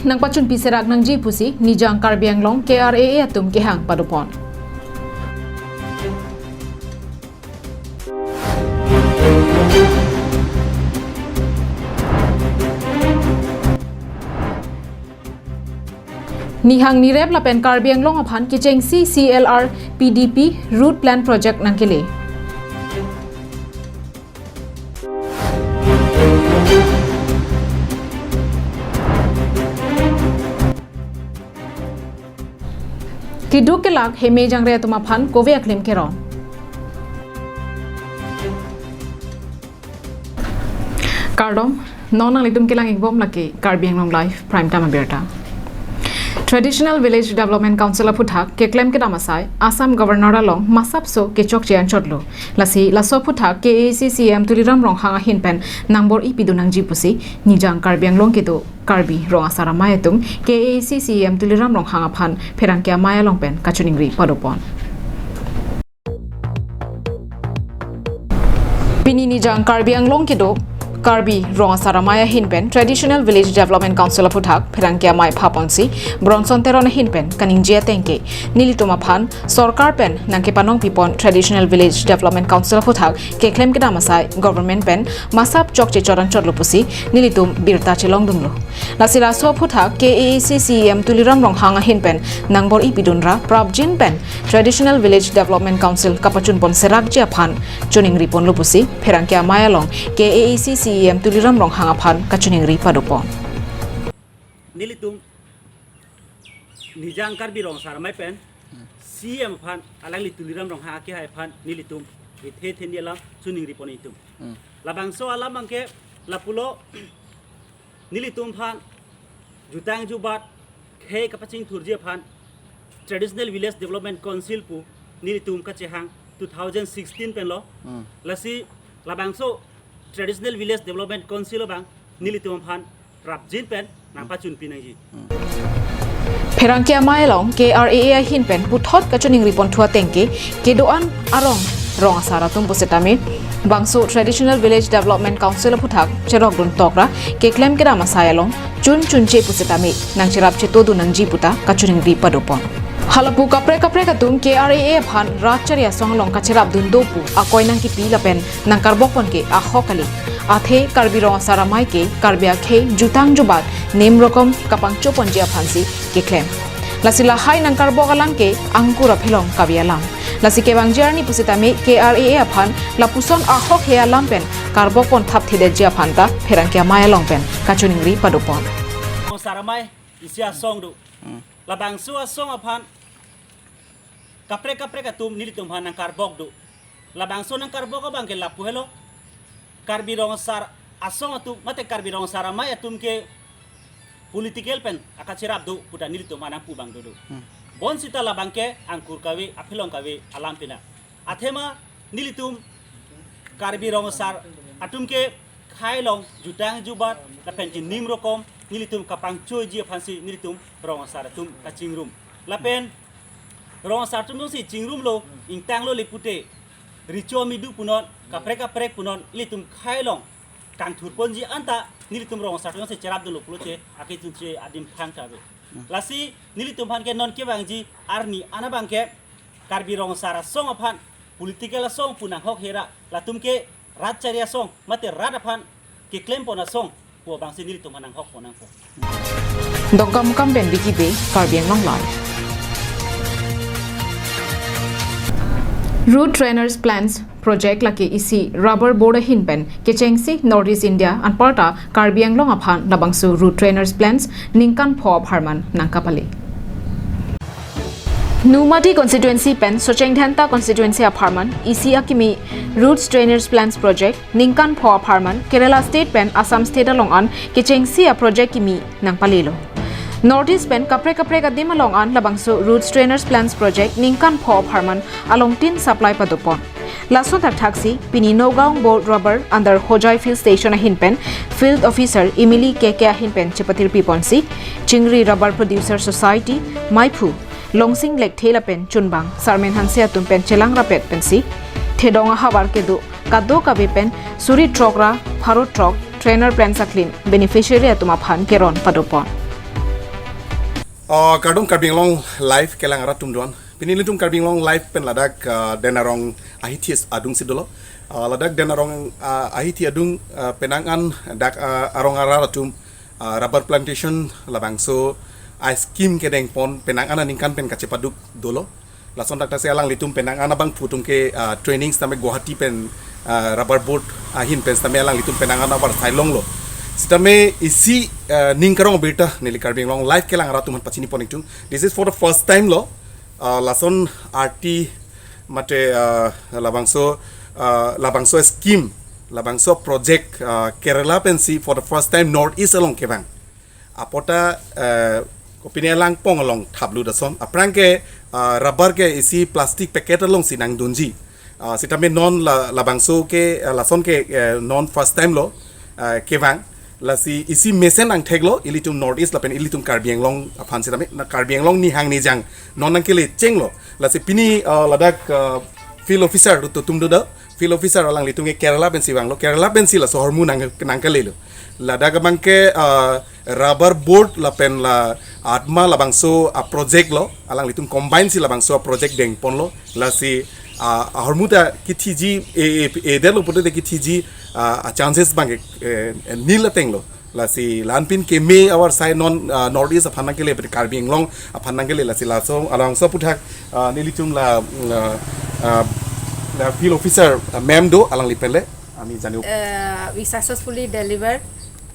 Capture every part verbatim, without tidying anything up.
nangpachunpi serak nangji pusi Nijang Karbi Anglong K R A A atum kehang padopon. Nihang nirep lapen Karbi Anglong aphan kechengsi C L R P D P route plan project nangkele. Keduk kelak heme jangre atum aphan kove aklim kerong. Kardom, non nanglitum kelang-ikbom lake Karbi Anglong Live Prime Time abirta. Traditional Village Development Council aphuthak keklem kedam asai Assam Governor along masapso kechokche anchotlo. Lasi laso aphuthak K A A C C E M Tuliram Ronghang ahin pen nangbor-i pidun nangji pusi Nijang Karbi Anglong kedo Karbi Rong Asar Amei atum K A A C C E M Tuliram Ronghang aphan pherangke amei along pen kachiningri padopon. Pini Nijang Karbi Anglong kedo Karbi Rong Asar Amei ahin pen Traditional Village Development Council aphuthak pherangke amei phaponsi Bronson Teron ahin pen kaningje ateng ke nelitum aphan sorkar pen nangkepanong pipon Traditional Village Development Council aphuthak keklem kedam asai government pen masap chokche chot anchotlo pusi nelitum birta chelongdunlo. Lasi laso aphuthak K A A C C E M Tuliram Ronghang ahin pen nangbor-i pidun ra prapjin pen Traditional Village Development Council kapachunpon serakji aphan chiningri ponlo pusi pherangke amei along K A A C C E M Tuliram Ronghang aphan kachiningri padopon. Nelitum Nijang Karbi Rong Asar Amei pen C E M aphan alangli Tuliram Ronghang akehai aphan nelitum ithe theni alam chiningri pon itum. Hmm. Labangso alam abangke lapulo nelitum aphan jutang jubat khei kapachingthurji aphan Traditional Village Development Council pu nelitum kachehang two thousand sixteen penlo. Hmm. Lasi labangso Traditional Village Development Council abang nelitum aphan prapjin pen nangpachunpi nangji. Pherangke amei along K R A A ahin pen puthot kachiningri ponthu ateng ke kedo-an arong rong asar atum pusitame bangso Traditional Village Development Council aphuthak cherokdun tokra keklem kedam asai along chun chunche pusitame nangcherap chetodun nangji puta kachiningri padopon. Halapu kaprek kaprek atum K R A A aphan rat chari asong along kacherapdun do pu akoi nangkipi lapen nangkarbok pon ke ahok kali. Athe Karbi Rong Asar Amei ke Karbi akhei jutang jubat nim rokom kapangcho ponji aphansi keklem. Lasi lahai nangkarbok alam ke angkur aphelong kave alam. Lasi kevangji arni pusitame K R A A aphan lapuson ahok he alam pen karbok pon thapthedetji aphan ta pherangke amei along pen kachiningri padopon. Rong Asar Amei isi asong do. Hmm. Labangso asong aphan kaprek kaprek atum nelitum aphan nangkarbok do. Labangso nangkarbok abangke lapu helo. Karbi Rong Asar asong atum mate Karbi Rong Asar Amei atum ke political pen akacherap do puta nelitum aphan nangpu abang dodo. Hmm. Bonsita labangke angkur kave aphelong kave alam pina. Athema nelitum Karbi Rong Asar atum ke khei along jutang jubat lapen ke nim rokom nelitum kapangchoji aphansi nelitum Rong Asar atum kachingrum. Lapen Rong Asar atum si chingrumlo, ingtanglo le pute, recho midu punon, kaprek kaprek punon, ilitum khei along kangthur ponji anta nelitum Rong Asar atum si cherapdunlo pulote akechunche adim thangta ave. Lasi nelitum aphan ke non kevangji arni an abangke Karbi Rong Asar asong aphan political asong pu nanghok hera, latum ke rat chari asong mate rat aphan keklem pon asong pu abangsi nelitum aphan nanghok pon nangpo. Dongkamukam pen Vicky Bey, Karbi Anglong Live. Root Drainage Plants Project lake isi rubber board ahin pen kechengsi North East India anparta Karbi Anglong aphan labangso root drainage plants ningkan pho apharman nangkapale. Nomati constituency pen Socheng Dhenta constituency apharman isi akimi root drainage plants project ningkan pho apharman Kerala state pen Assam state along an kechengsi a project kimi nangpalelo. North East pen kaprek kaprek adim along an labangso root drainage plants project ningkan pho apharman alongtin supply padopon. Laso thakthaksi pini Nagaon Board Rubber under Hojai Field Station ahin pen Field Officer Emily K K ahin pen chepatirpi ponsi Chingri Rubber Producer Society, Maiphu, Longsing Lekthe lapen chunbang Sarmen Hanse atum pen chelang rapet pensi thedong ahavar kedo kadokave pen suri throk ra pharo throk drainage plants aklin beneficiary atum aphan keron padopon. Uh, kardom Karbi Anglong Live kelang arat atum doan. Pini ilitum Karbi Anglong Live pen ladak uh, Denarong ahithi adung si dolo. Uh, ladak Denarong uh, ahithi adung uh, penang an dak uh, arong arat atum uh, rubber plantation labangso a scheme kedengpon penang an aningkan pen kachepaduk dolo. Lason dak ta si alanglitum penang an abangphu atum ke uh, training sitame Guwahati pen uh, rubber board ahin pen sitame alanglitum penang an avarsai longlo. Sitame isi uh, ning karong abirta neli Karbi Anglong Live kelang arat atum aphan pachini pon ingtung. This is for the first time lo. Uh, lason arti mate uh, labangso uh, labangso scheme, labangso project uh, Kerala pensi for the first time North East along kevang. Apot ta uh, kopine langpong along thaplut ason. Aphrang ke uh, rubber ke isi plastic packet along si nangdunji. Uh, sitame non la, labangso ke uh, lason ke uh, non first time lo uh, kevang. Lasi isi mesen angthek lo ilitum North East lapen ilitum Karbi Anglong aphan sitame na Karbi Anglong nihang nijang non nangkele chenglo. Lasi pini uh, ladak uh, field officer atum do da. Field officer alanglitum ke Kerala pensi vanglo. Kerala pensi laso ahormu nang nangkalelo. Ladak abang ke uh, rubber board lapen la ATMA labangso a project lo. Alanglitum combine si labangso a project dengponlo. Lasi uh, ahormu ta kithiji e, e, e, der lo pulote kithiji uh, a chances abang ke eh, nil ateng lo. Lasi la-anpin keme avarsai non uh, North East aphan nangkele pati Karbi Anglong aphan nangkele lasi laso alangso aputhak uh, nelitum la uh, uh, la field officer uh, ma'am do alangli pen le ami janu. Uh, we successfully delivered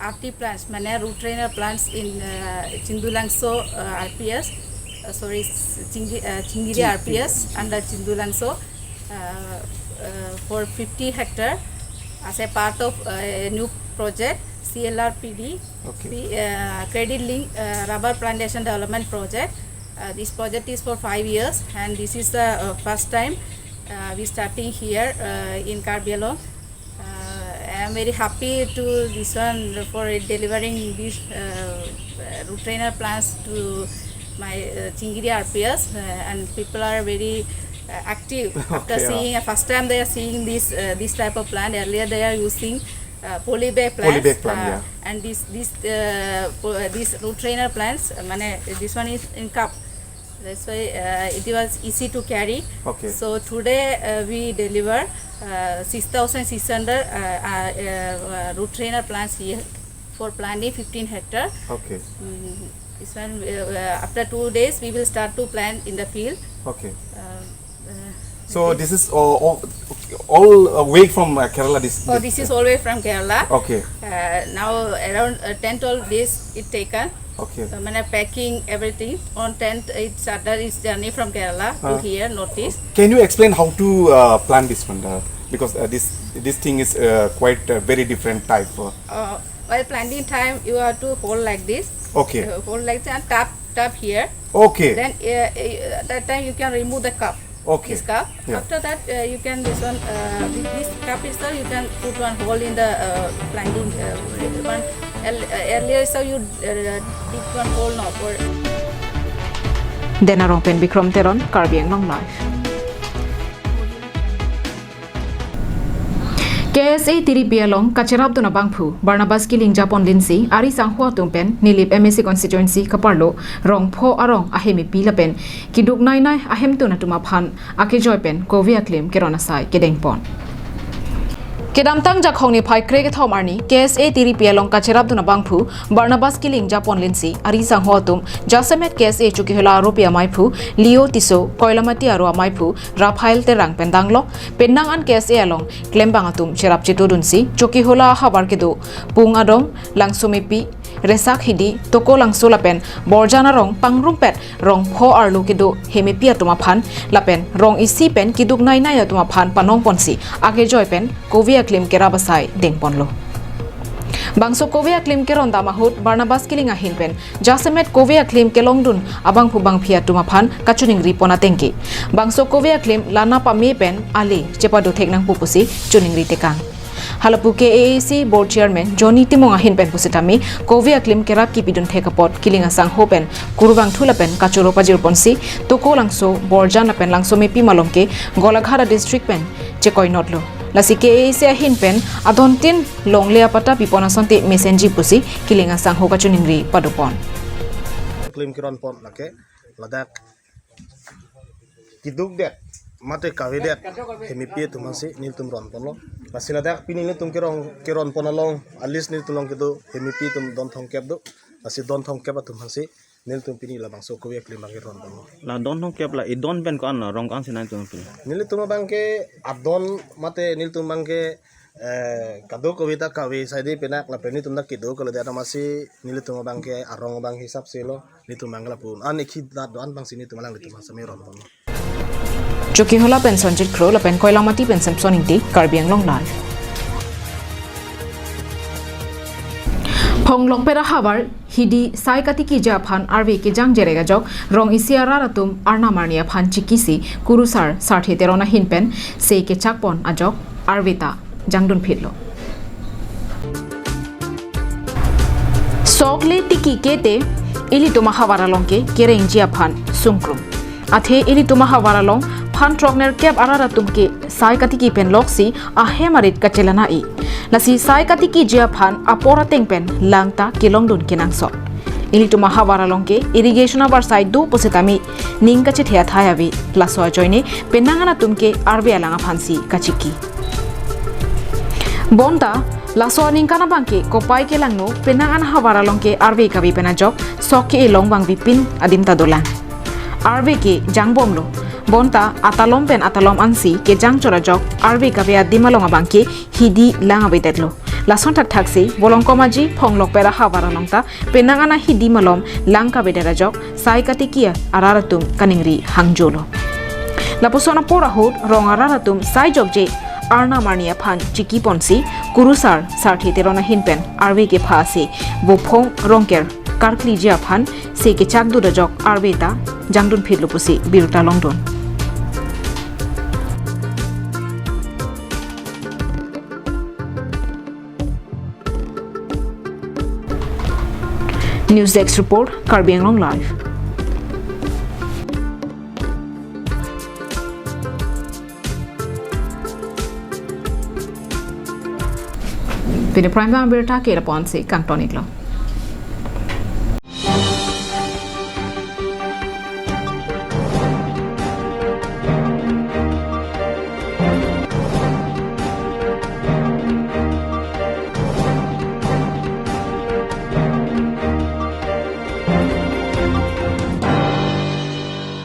R T plants, mane root trainer plants in uh, Chindulangso uh, R P S, uh, sorry, Chingi, uh, Chingiri R P S under Chindulangso uh, uh, for fifty hectare as a part of uh, a new project C L R P D, Okay. P- uh, Credit Link uh, Rubber Plantation Development Project. Uh, this project is for five years, and this is the uh, first time uh, we starting here uh, in Karbi Anglong. Uh, I am very happy to this one for delivering this uh, uh, root trainer plants to my uh, Chingiri R P S, uh, and people are very uh, active after Okay, yeah. seeing. Uh, first time they are seeing this uh, this type of plant. Earlier they are using uh, poly bag plants. Poly bag plant, uh, yeah. And this this uh, po- uh, this root trainer plants, uh, mane, this one is in cup. That's why uh, it was easy to carry. Okay. So today uh, we deliver uh, six thousand six hundred uh, uh, uh, root trainer plants here for planting fifteen hectare. Okay. Mm, this one uh, uh, after two days we will start to plant in the field. Okay. Uh, uh, So this this is all, all, all away from uh, Kerala. This. Oh, this is all way from Kerala. Okay. Uh, now around uh, ten twelve days it taken. Okay. Uh, mane packing everything on tenth it started its journey from Kerala to Uh, here Northeast. Can you explain how to uh, plant this one? Uh, because uh, this this thing is uh, quite a very different type. Uh, Uh, while planting time, you have to hold like this. Okay. Uh, hold like this and tap tap here. Okay. Then uh, uh, that time you can remove the cup. Okay. This cup. Yeah. After that, uh, you can this one uh, with this cup itself you can put one hole in the uh, planting uh, one. el- uh, Earlier so you uh, did one hole now for Denarong pen Bikrom Teron, Karbi Anglong Live. K S A tiripi along kacherapdun abangphu Barnabas Killing japonlinsi ari sangho atum pen Nilip M A C constituency kaparlo Rongpho arong ahem epi lapen kiduk nainai ahemtun atum aphan akejoi pen kove aklim keron asai kedengpon. Kedamtang Jakhong niphai kre kethom arni K S A tiripi along kacherapdun abangphu Barnabas Killing japonlinsi ari sangho atum jasemet K S A Chokihola aropi amaiphu Leo Tisso, Koilamati aro amaiphu Raphael Terang pen danglo. Penang an K S A along klembang atum cherap chetodunsi Chokihola ahavar kedo Pung Adong, Langsomepi, Resak Hidi, Toko Langso lapen Borjan arong pangrumpet Rongpho arlo kedo hem epi atum aphan lapen rong isi pen kiduk nainai atum aphan panongponsi akejoi pen kove aklim kerap asai dengponlo. Bangso kove aklim keron dam ahut Barnabas Killing ahin pen jasemet kove aklim kelongdun abangphu bangphi atum aphan kachiningri pon atengke. Bangso kove aklim lana pame pen ale chepado thek nangpo pusi chiningri tekang. Halapu K A A C Board Chairman Johnny Timung ahin pen pusitame kove aklim kerap kipidun thek apot Killing asangho pen kurvangthu lapen kachoro pajirponsi Toko Langso, Borjan lapen Langsomepi malom ke Golaghat district pen chekoinotlo. Lasi K A A C ahin pen adontin longle apatta pipon asonte mesenji pusi Killing asangho kachiningri padopon. Klim keron pon lake ladak keduk det mate kave det hemipi atum aphansi nelitum ron ponlo. Lasi ladak pini nelitum kerong keron pon along a-list nelitum along kedo hemipi atum don thomkep do. Lasi don thomkep atum aphansi nelitum pini labangso kove aklim abang keron ponlo. La don thomkep la idon pen ko-an lo, rong ko-an si nangtum pini? Nelitum abang ke adon mate nelitum abang ke eh, kadokave ta kave saide penak lapen nelitum ta kedo kalo det amatsi nelitum abang ke arong abang hisap si lo nelitum abang ke lapu an ikhi dat do-an abangsi nelitum alanglitum asame ron ponlo. Chokihola pen Sonjit Kro lapen Koilamati pen Samson Ingti, Karbi Anglong Live. Phonglokpet ahavar hidi sai katikiji aphan arve kejang jerek ajok rong isi arat atum arnam arni aphan chikisi kurusar sarthe teron ahin pen se kechak pon ajok arve ta jangdun phitlo. Sok le tiki kete ilitum ahavar along ke kerengji aphan sungkrum. Athe ilitum ahavar along phan throknerkep arat atum ke sai katiki pen loksi ahem arit kachelang-i. Lasi sai katikiji aphan apor ateng pen lang ta kelongdun kenangsot. Ilitum ahavar along ke irrigation avarsai do pusitame ning kachethe athai ave. Laso ajoine penang an atum ke arve alang aphansi kachiki. Bonta laso aningkan abang ke kopai kelangno penang an ahavar along ke arve kave pen ajok sok ke-e long vangvepin adim ta dolang. Arve ke jangbomlo. Bonta atalom pen atalom ansi kejang chot ajok arve kave adim along abang ke hidi lang avedetlo. Lason thakthak si Volongkom Aji Phonglokpet ahavar along ta penang an ahidi malom lang kavedet ajok sai katiki arat atum kaningri hangjolo. Lapuson apor ahut rong arat atum sai jokje arnam arni aphan chiki ponsi kurusar sarthe teron ahin pen arve kepha ase vophong rongker karkliji aphan se kechak dut ajok arve ta jangdun phitlo pusi birta longdun. News Desk Report, Karbi Anglong Live. Pini Prime Time abirta ke lapu-an si kangton-iklo.